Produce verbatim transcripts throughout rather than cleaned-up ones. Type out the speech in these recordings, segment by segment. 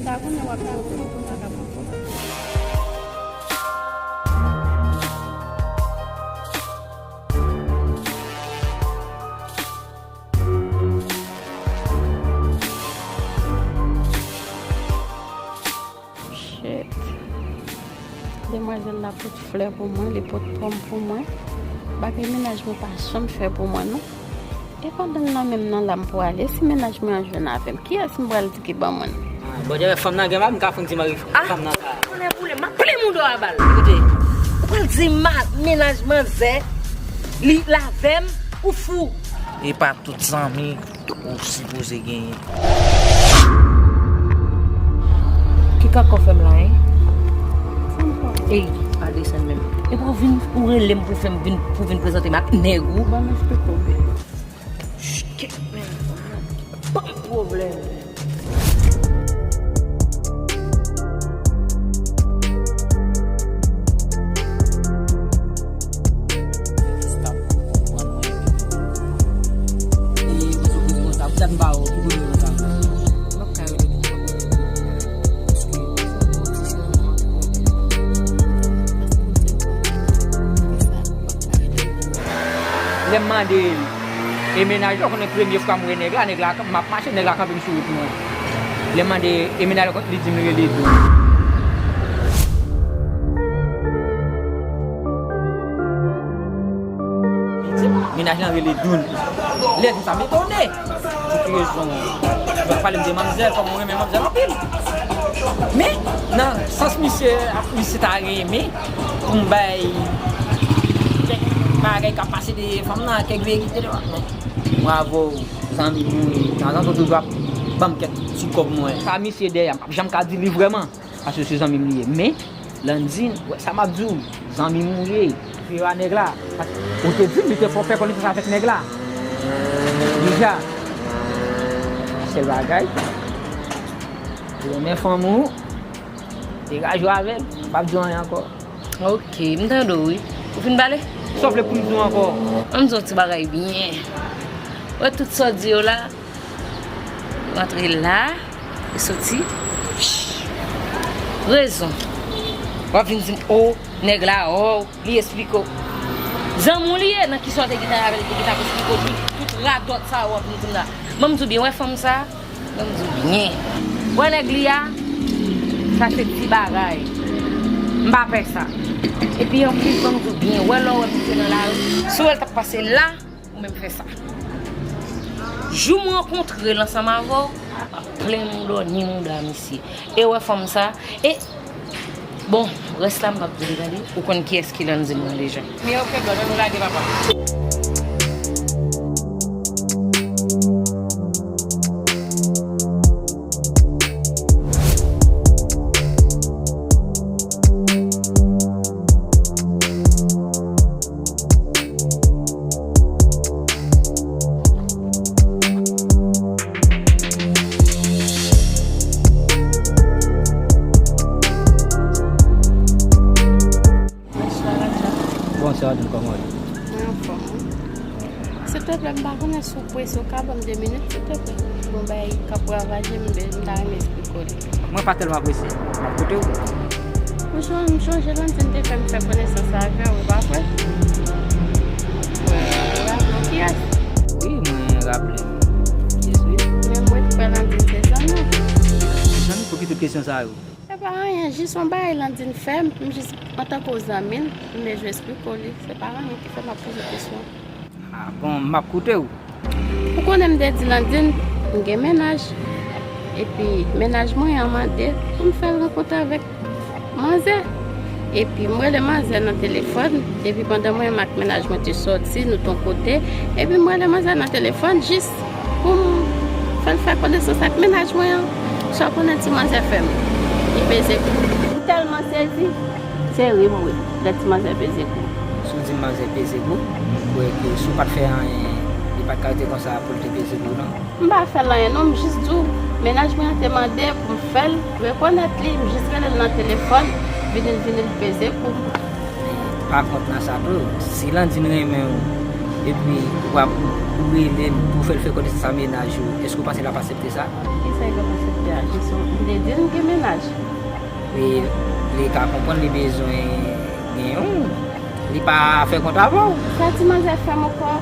Sa konnen w ap la pou nou konn sa k ap pran. Shit. Demwazèl la pot flè pou mwen, li pot pòm pou mwen. Bagay mennaj mwen pa janm fè pou mwen, non. E pandan l nan menm nan la m pwale, si mennaj mwen an jwenn avè m, kiyès m pral di ki ban mwen l? Ah, Bondye, fanm nan gen mal, m ka fon di mari fanm nan sa. Konnen boule, m ap plen mouda w a bal. Koute, ou pral di ma, mennaj manzè, li l avè m, ou fou. E pa tout zanmi ou sipoze genyen. Ki kaka w fè m la, en? Ey, pa desann menm. Epi w vin, ou rele m pou fè m vin, pou vin prezante m ak nèg ou. Ban m eksplike w byen. Ch, kèt menm. Pa pwoblèm. Lè m mande li, e mennaj la, ou konnen premye fwa m wè nèg la, nèg la, m ap mache, nèg la kanpe m sou wout mwen. Lè m mande, e mennaj la, li di m li rele Doun. Mennaj lan rele Doun. Lè di sa, m etone. Pou ki rezon? Li pa pale m de manmzèl, kòm mwen renmen manmzèl anpil. Men, nan sans misye, misye ta renmen pou m bay kèk bagay k ap pase de fanm nan, kèk verite de fanm nan. Bravo, zanmi mwen, tanzantan toujou ap ban m kèk ti kòb mwen. Sa misye dèyè m, m p ap janm ka di li vrèman. Paske se zanmi m li ye. Men, Landine, wè sa m ap di w, zanmi m ou ye. Fi a nèg la. Ou te di m li te fè w fè konesans avèk nèg la. Deja. Sèl bagay. Ou renmen fanm ou. Degaje w avè l. M p ap di w anyen ankò. Ok, m tande w wi. Ou fin pale? Sa w vle pou m di w ankò? Ann di yon ti bagay byen. Wè tout sa w di yo la, rantre la, e soti. Rezon. W ap vin di m, o, nèg la, o, li esplike w. Zanmi w li ye, nan kisa w te gentan avè l, li te gentan ap esplike w tout, tout radòt sa w ap vin di m la. Ban m di w byen, wè fanm sa, ban m di w byen. Wè nèg li a, sa se ti bagay. M pa pè sa. Epi anplis, ban m di w byen, wè lè w wè misye nan lari, si w wè l t ap pase la, ou menm fè sa. Jou m rankontre l ansanm avè w, m ap plen mouda w, ni mouda misye. E wè fanm sa, e, bon, rès la m p ap di l, tande, ou konn kiyès ki Landine mwen deja. Men ok, bro, nou lage papa. Bonswa, Doun, kòman w ye? Mwen anfòm, wi. Silteplè, m pa konnen si w prese, w ka ban m de minit, silteplè. Gon bagay k ap ravaje m, m ta renmen eksplike w li. Mwen pa tèlman prese. M ap koute w. Ou chon-, m chonje Landine te fè m fè konesans avè w, e pa vre? Ou raple w kiyès? Wi, mwen raple m kiyès, wi. Men mwen kwè Landine se zanmi w. Zanmi, pou ki tout kesyon sa yo? Se pa anyen, jis yon bagay Landine fè m, m jis antanke w zanmi l, m bezwen eksplike w li. Se pa anyen ki fè m ap poze w kesyon. Ah, bon, m ap koute w. Ou konnen m te di Landine, m gen mennaj. Epi mennaj mwen an mande pou m fè l rankontre avèk manzè. Epi m rele manzè nan telefòn. Epi pandan mwen menm ak mennaj mwen te sòti, nou t on kote. Epi m rele manzè nan telefòn jis pou m fè l fè konesans ak mennaj mwen an. Sa w konnen ti manzè fè m? Li peze kou. M tèlman sezi, se ri m ri lè ti manzè peze kou. Si w di m manzè peze kou, m kwè ke si w pa t fè anyen, li pa t ka rete konsa pou l te peze kou, non. M pa fè l anyen, non, m jis di w, mennaj mwen an te mande pou m fè l rekonèt li, m jis rele l nan telefòn, vini l, vini l peze kou m. Men, pa kont nan sa tou, si Landine renmen w, epi w ap, ou rele l pou w fè l fè konesans ak mennaj ou, èske w panse l ap aksepte sa? Kisa l ap aksepte a, Jason? M te di M gen mennaj. E li ka konprann li bezwen gen yon. Li pa fè kont avè w. Sa ti manzè fè m ankò,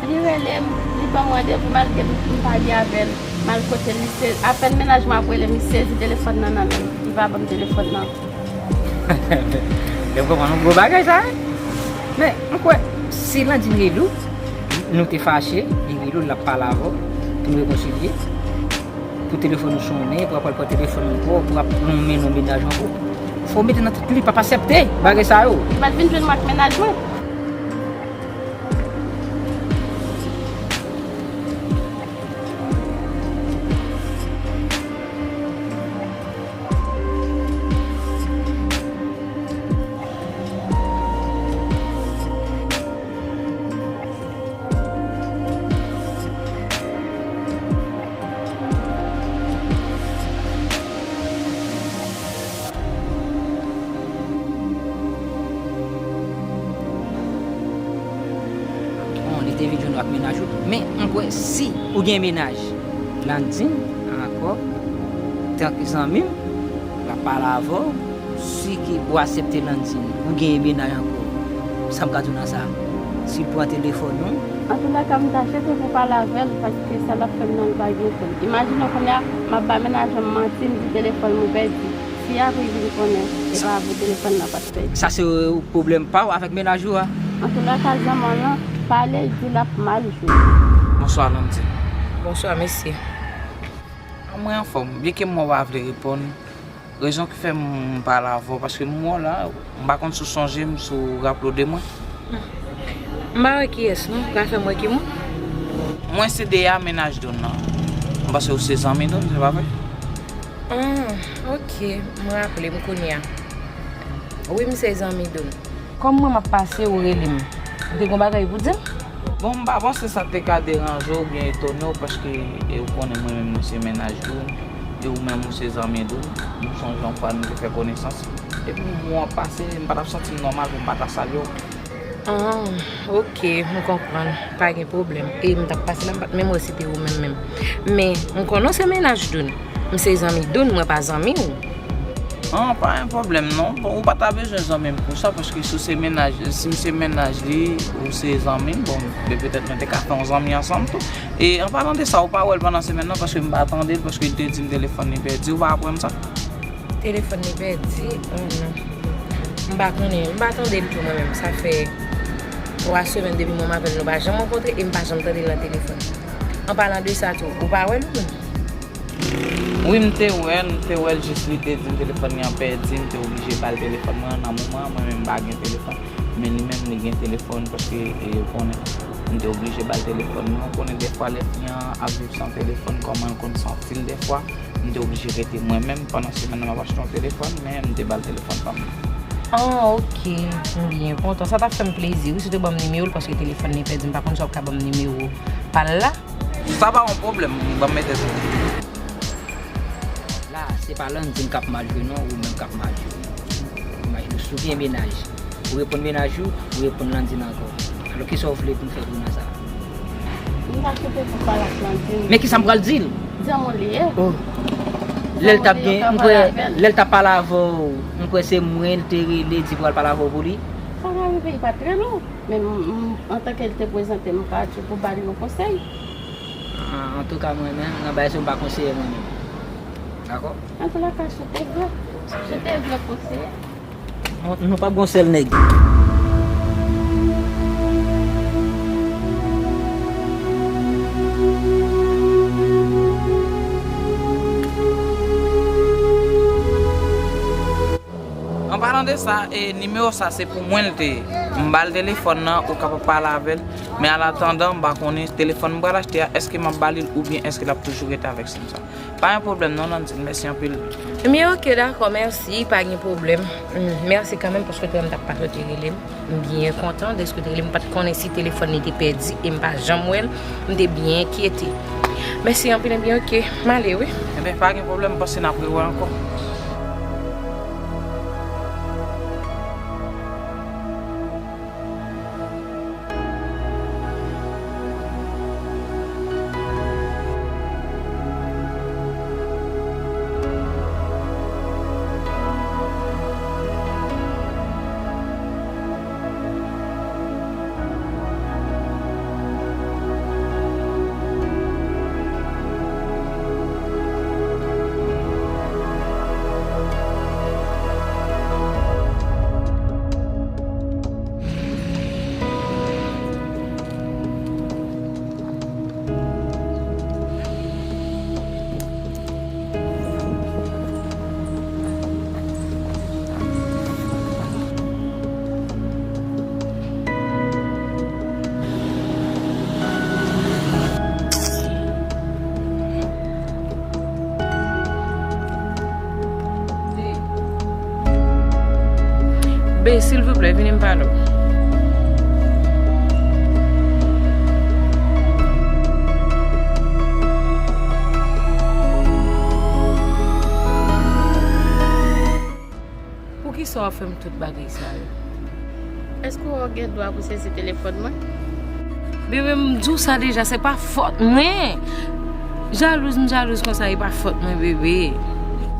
li rele m, li ban m randevou malgre m pale avè l. M al kote l, li se, apèn mennaj mwen ap rele m, li sezi telefòn nan nan men l. Li pa ban m telefòn nan. Yo konprann yon gwo bagay sa, wi. Men, m kwè, si Landine rele w, nou te fache, li rele w, l ap pale avè w, pou nou rekonsilye, pou telefòn ou sonnen, pou ap al pran telefòn ankò, pou ap nonmen non mennaj ankò. Fò w mete nan tèt li, l ap aksepte bagay sa yo. Li pa t vin jwenn mwen ak mennaj mwen. Bon, li te vin jwenn ou ak mennaj ou. Men, m kwè si ou gen mennaj, Landine, ankò, tanke zanmi m, l ap pale avè w, si ke ou aksepte Landine, ou gen mennaj ankò, sa m ka di w nan sa? Si l pran telefòn ou. Antoulèka, m ta chèche pou pale avè l, paske sa l ap fè m nan, li pa gen sans. Imajine w kounye a, m ap ba mennaj mwen manti, m di telefòn mwen pèdi. Si apre l vin konnen, e pa avè w telefòn nan pa t pèdi. Sa se pwoblèm pa w avèk mennaj ou a. Antoulèka, zanmi w lan, pale, di l ap mal jwe. Bonswa, Landine. Bonswa, mesye. Mwen anfòm, byenke m wè w pa vle reponn. Rezon ki fè m pale avè w, paske m wè w la, m pa konn si w sonje m, si w raple w de mwen. M pa wè kiyès non, ou ka fè m wè ki moun? Mwen se Dea, mennaj Don nan. M panse ou se zanmi Don, se pa vre? Ah, ok, m raple m kounye a. Wi, m se zanmi Don. Kòm mwen m ap pase, ou rele m. Ou te gen bagay pou di m? Bon, m pa panse sa te ka deranje w oubyen etone w, paske, e, ou konnen mwen menm mwen se mennaj Don, e ou menm ou se zanmi Don. M sonje yon fwa nou te fè konesans. Epi m wè w ap pase, m pa t ap santi m nòmal pou m pa ta salye w. Ah, ok, m konprann. Pa gen pwoblèm. E m t ap pase la, m pa t menm wè si te ou menm menm. Men, m konnen w se mennaj Don. M se zanmi Don, mwen pa zanmi w. Ah, pa gen pwoblèm non. Bon, ou pa ta bezwen zanmi m pou sa, paske si w se mennaj, si m se mennaj li, ou se zanmi m, bon, men petèt nou te ka fè yon zanmi ansanm tou. E an palan de sa, ou pa wè l pandan semèn nan, paske m pa tande l, paske l te di m telefòn li pèdi, ou pa aprann sa? Telefòn li pèdi? Oh non. M pa konnen, m pa tande l tou mwen menm. Sa fè twa semèn depi mwen m avè l nou pa janm rankontre e m pa janm tande l nan telefòn. An palan de sa tou, ou pa wè l ou menm? Wi, m te wè l, m te wè l, jis li te di m telefòn li an pèdi, m te oblije ba l telefòn mwen an nan moman an, mwen menm m pa gen telefòn. Men li menm li gen telefòn, paske, e, ou konnen, m te oblije ba l telefòn mwen. Ou konnen dèfwa lè fi an ap viv san telefòn, kòman l konn santi l dèfwa. M te oblije rete mwen menm pandan semèn nan m ap achte yon telefòn, men m te ba l telefòn pa m nan. Ah, ok, m byen kontan. Sa t ap fè m plezi, wi, si w te ban m nimewo l, paske telefòn li pèdi, m pa konn si w ap ka ban m nimewo pa l la. Sa pa yon pwoblèm, ban m mete sou. La, se pa Landine k ap mal jwe non, ou menm k ap mal jwe. Imajine w, si w gen mennaj, ou reponn mennaj ou, ou reponn Landine ankò. Alò, kisa w vle pou m fè pou w nan sa? M pa site pou pale ak Landine. Men kisa m pral di l? Zanmi w li ye. Oh. Lè l t ap gen, m kwè, lè l t ap pale avè w, m kwè se mwen l te rele, di pou al pale avè w pou li. Sa ka rive, li pa t rele w. Men m, m, antanke l te prezante m, m pa di w pou ba l yon konsèy. Ah, antouka, mwen menm, nan bagay sa yo, m pa konseye mwen menm. Dakò? Antoulèka, si w te vle, si w te vle konseye. Nou, nou p ap gon sèl nèg. An palan de sa, e, nimewo sa se pou mwen l te ye. M ba l telefòn nan, ou kapab pale avè l. Men alatandan, m pa konnen telefòn m pral achte a, èske m ap ba li l oubyen èske l ap toujou rete avèk sim sa. Pa gen pwoblèm non, Landine, mèsi anpil. Ebyen, ok, dakò, mèsi, pa gen pwoblèm. Mm, mèsi kanmenm paske w te wè m t ap pase, w te rele m. M byen kontan dèske w te rele m, m pa t konnen si telefòn li te pèdi e m pa janm wè l. M te byen enkyete. Mèsi anpil, ebyen, ok, m ale, wi. Ebyen, pa gen pwoblèm, m panse n ap rewè ankò. Be, silvouplè, vini m pale w. Poukisa w ap fè m tout bagay sa yo? Èske w gen dwa pou sezi telefòn mwen? Bebe, m di w sa deja, se pa fòt mwen. Jalouz, m jalouz konsa, e pa fòt mwen, bebe.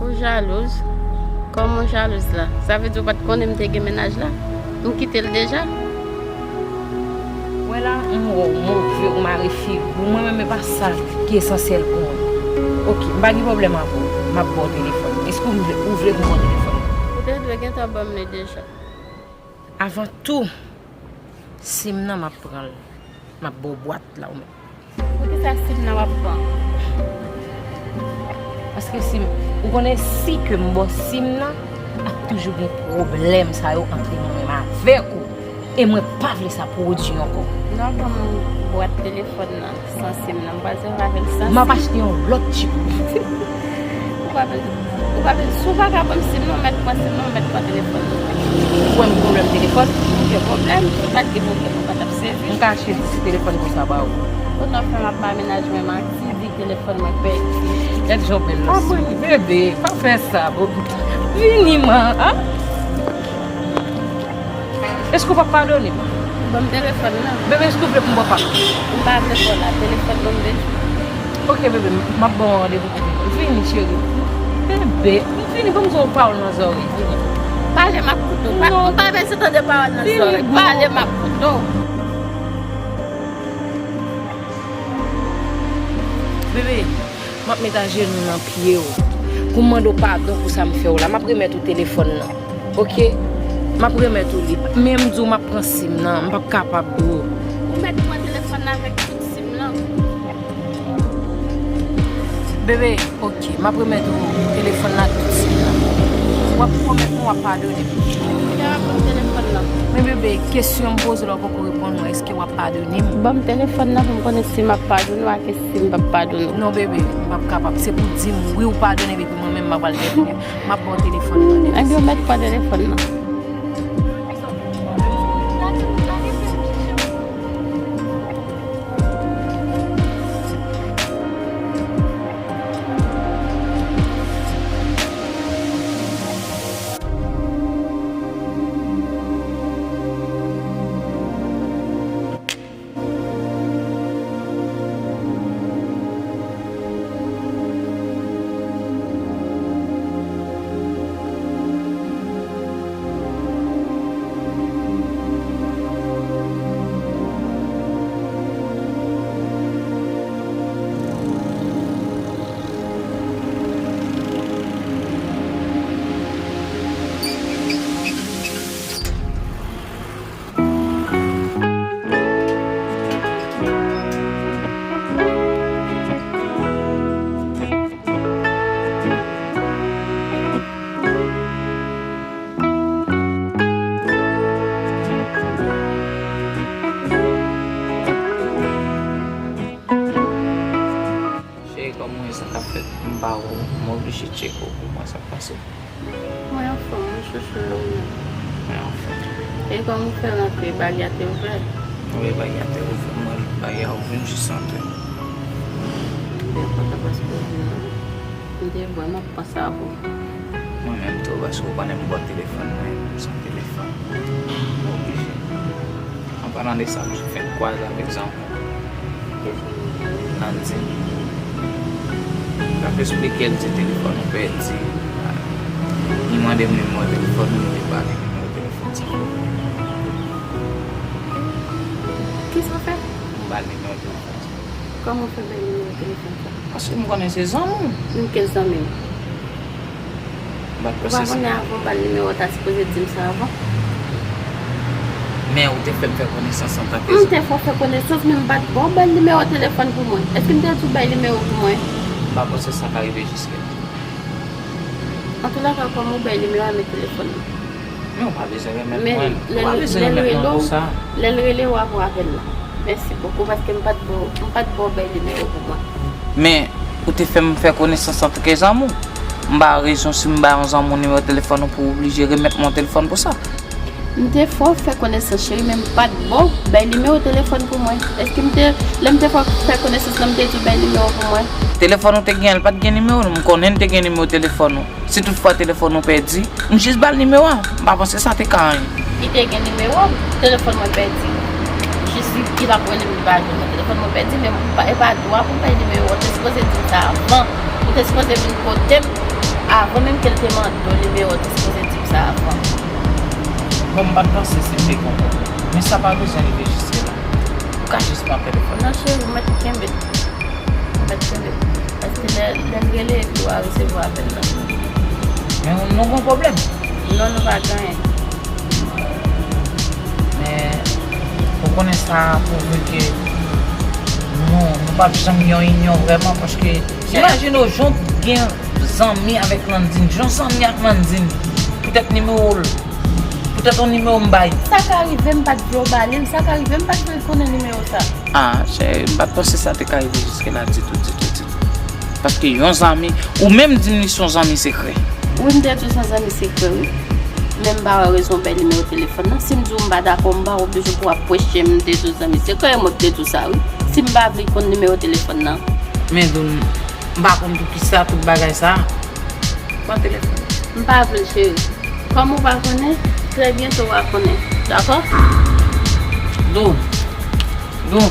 Ou jalouz? Kòman w jalouz la? Sa vle di w pa t konnen m te gen mennaj la? M kite l deja? Wè la, m wè w move, ou mare figi w. Mwen menm, e pa sa ki esansyèl pou mwen. Oke, m pa gen pwoblèm avè w. M ap ba w telefòn. Èske ou vle, ou vle pou m ba w telefòn? Ou te dwe gentan ban m li deja. Avan tou, sim nan, m ap pran l. M ap ba w bwat la, ou menm. Poukisa sim nan w ap pran? Paske sim, ou konnen si ke m ba w sim nan, ap toujou gen pwoblèm sa yo antre mwen menm avèk ou. E mwen pa vle sa pwodui ankò. Non, ban m bwat telefòn nan san sim nan. M pral sèvi avè l san sim. M ap achte yon lòt tip. Ou pa bezwen, ou pa bezwen, si w pa ka ban m sim nan, w mèt pran sim nan, w mèt pran telefòn nan. Ou wè m gen pwoblèm telefòn? M gen pwoblèm. Si w pa t gen pwoblèm, ou pa t ap sezi. M ka achte dis telefòn konsa ba ou. Kounye a w fè m ap ba mennaj mwen manti, di telefòn mwen pèdi. Gad jan w bèl nan sou. Bebe, pa fè sa, boo. Vini, man. Ah. Èske w p ap padone m? Ban m telefòn nan. Bebe, èske w vle pou m ba w pa? M pa vle ba w la. Telefòn nan m bezwen. Oke, bebe, m ap ba w yon randevou pou vini. Vini, cheri. Bebe, vini, ban m di w yon pawòl nan zòrèy. Vini. Pale, m ap koute w. Pa, ou pa bezwen tande pawòl nan zòrèy. Pale, m ap koute w. Bebe, m ap met ajenou nan pye w pou m mande w padon pou sa m fè w la. M ap remèt ou telefòn nan. Oke? M ap remèt ou li. Men m di w m ap pran sim nan. M p ap kapab, boo. Ou mèt pran telefòn nan avèk tout sim nan. Bebe, oke. M ap remèt ou telefòn nan ak tout sim nan. W ap pwomèt mwen w ap padone m. Kè w ap pran telefòn nan. Men bebe, kesyon m poze w la w poko reponn mwen. Èske w ap padone m? Ban m telefòn nan pou m konnen si m ap padone w ak si m p ap padone w. Non, bebe, m p ap kapab. Se pou w di m wi w padone m epi mwen menm m ap al dèyè. M ap ba w telefòn nan, bebe. Ebyen, ou mèt pran telefòn nan. Cheri, kòman w ye, sa k ap fèt? M pa wè w, m oblije tcheke w pou m wè sa k pase. Mwen anfòm, wi, chouchou, e ou menm? Mwen anfòm. E kòman w fè rantre, bagay a te ouvè? Wi, bagay a te ouvè, mwen, bagay a ouvè, m jis antre. M te kontan paske w vin nan. M te vrèman panse avè w. Mwen menm tou, paske w konnen m ba w telefòn mwen, m san telefòn. M oblije. An palan de sa, m fenk kwaze avèk zanmi m. Nan di, l ap esplike, l di telefòn ou pèdi. Li mande m nimewo telefòn ou, m te ba li nimewo telefòn sa. Kisa w fè? M ba l nimewo telefòn sa. Kòman w fè bay nimewo telefòn sa? Paske m konnen se zanmi w. Nan ki zanmi w? M pa t panse sa. Ou pa konnen avan w ba l nimewo, w ta sipoze di m sa avan. Men ou te fè m fè konesans antanke zanmi. M te fè w fè konesans, men m pa t ba w ba l nimewo telefòn pou mwen. Èske m te di w bay nimewo pou mwen? M pa panse sa ka rive jiska. Antoulèka, kòman w bay nimewo a, men telefòn nan? Men ou pa bezwen remèt mwen l. Ou pa bezwen remèt mwen pou sa. Lè l rele w, apre w avè l la. Mèsi bokou, paske m pa t ba w, m pa t ba w bay nimewo pou mwen. Men, ou te fè m fè konesans antanke zanmi w. M pa wè rezon si m ba yon zanmi w nimewo telefòn ou pou w oblije remèt mwen yon telefòn pou sa. M te fè w fè konesans, cheri, men m pa t ba w bay nimewo telefòn pou mwen. Èske m te, lè m te fè w fè konesans lan, m te di w bay nimewo pou mwen? Telefòn ou te gen an, li pa t gen nimewo l. M konnen l te gen nimewo telefòn ou. Si toutfwa telefòn ou pèdi, m jis ba l nimewo a. M pa panse sa te ka anyen. Li te gen nimewo m, telefòn mwen pèdi. Jis li, li t ap rele m, li pa jwenn mwen. Telefòn mwen pèdi, men m pa, e pa dwa pou m bay nimewo. Ou te sipoze di m sa avan. Ou te sipoze vin kote m avan menm ke l te mande w nimewo. Ou te sipoze di m sa avan. Bon, m pa t panse se te gon pwoblèm. Men sa pa bezwen rive jiske la. Ou ka jis pran telefòn. Non, cheri, ou mèt kenbe. Ou mèt kenbe. Paske lè, lè l rele epi w a resevwa apèl la. Men nou gon pwoblèm. Non, nou pa gen anyen. Men, ou konnen sa pwouve ke nou, nou p ap janm yon inyon vrèman, paske imajine w, jan w gen zanmi avèk Landine, jan w zanmi ak Landine, poutèt nimewo l, poutèt yon nimewo m bay. Sa ka rive m pa t vle w ba li l, sa ka rive m pa t vle l konnen nimewo sa. Ah, cheri, m pa t panse sa te ka rive jiske la ditou, ditou, ditou. Paske yon zanmi, ou menm di m li se yon zanmi sekrè. Wi, m te di w se yon zanmi sekrè, wi. Men m pa wè rezon w bay nimewo telefòn nan. Si m di w m pa dakò, m pa oblije pou w ap pwesye m, m te di w zanmi sekrè, mwen m te di w sa, wi. Si m pa vle konn nimewo telefòn nan. Men Dou, m pa konn poukisa tout bagay sa. Pran telefòn. M pa vle, cheri. Kòm ou pa konnen, trè byento w a konnen. Dakò? Dou, Dou,